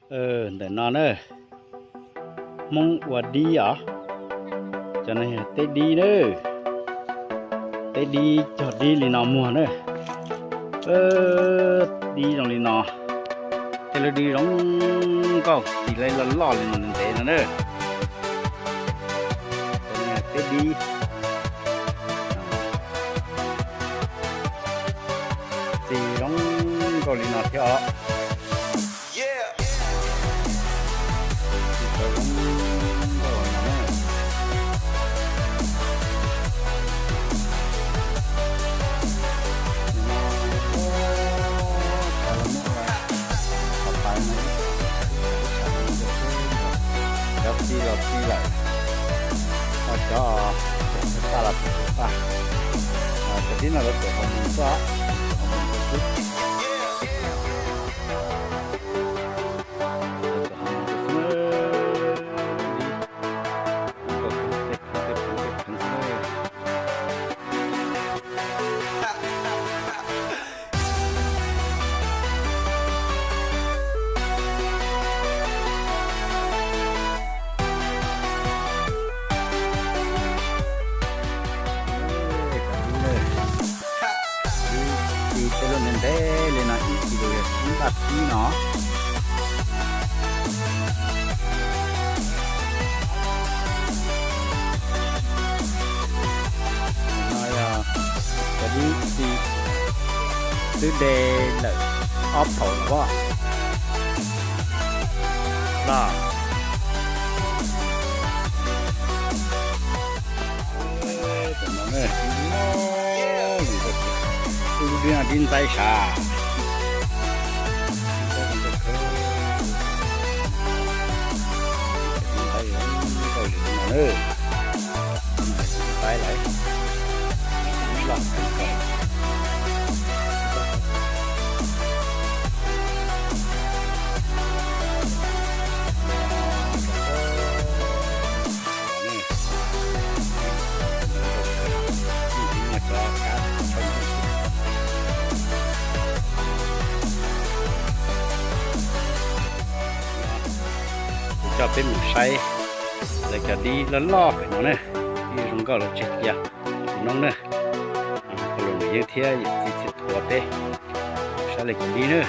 Ntawm no na, Hmoob ua dib os. Cov no yog teb dib na. Teb dib cog dib li no muag na. Dib zoo li no. Tej lub dib zoo nkauj, txiv laj loj loj li no ntev no na. Cov no yog teb dib. Txiv zoo nkauj li no thiab os. Cov txiv los txiv lawm, ho cov txawm tag los txawm tag. Cov dib no lawv txawm hau mus xwb, hau mus xwb. Ib txiv tej lub ntev ntev li no, ib txiv los yog tsib npaj tsib no. No yog cov dib txiv twb de lawm ob phaum los. Tus dib no dib ntxaib sav. Dib ntxaib, ntxaib lawm. Kuv coj peb mus saib lawv cov dib loj loj pem no ne, dib zoo nkauj lawv tseg cia pem no ne. Kuv los mus yeeb thiab yawm txiv txhij thuav peb saib lawv cov dib na.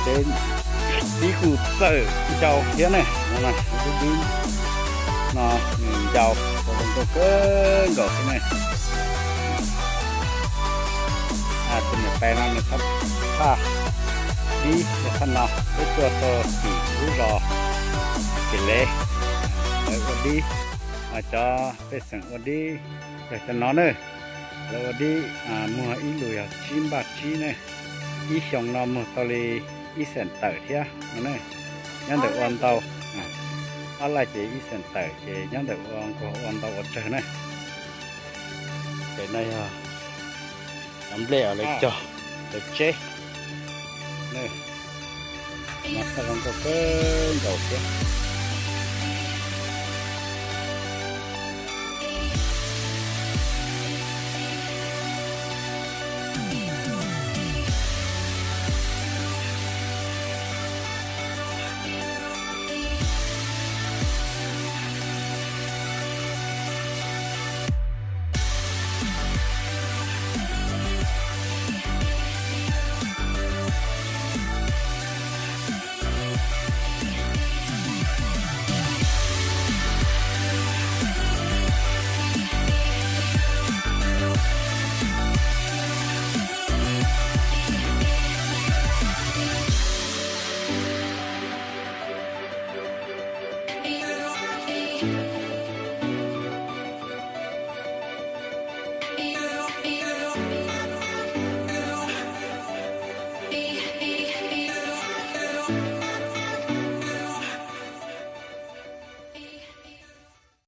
Ces dib kuj txawm ncau thiab ne. Dib dib no nws ncau, zoo nkauj kawg nkaus thiab ne. Tus niam tais no nws thaj thaj dib yog thaj no, peb tuaj tau tim lub zos Txiv Lev, lawv ua dib, cov pej xeem ua dib yog cov no na. Lawv ua dib muag ib lus yog tsib npaj tsib ne, ib xyoos no muag tau li ib xeem tawm thiab no ne. Nyob ntawm ua ntau, ob laj ces ib xeem tawm ces nyob ntawm ua nkaus ua ntau ua tsawg na. Ces no yog cov nplej uas lawv cog lawv tseb, no thaj zoo nkauj kawg nkaus thiab.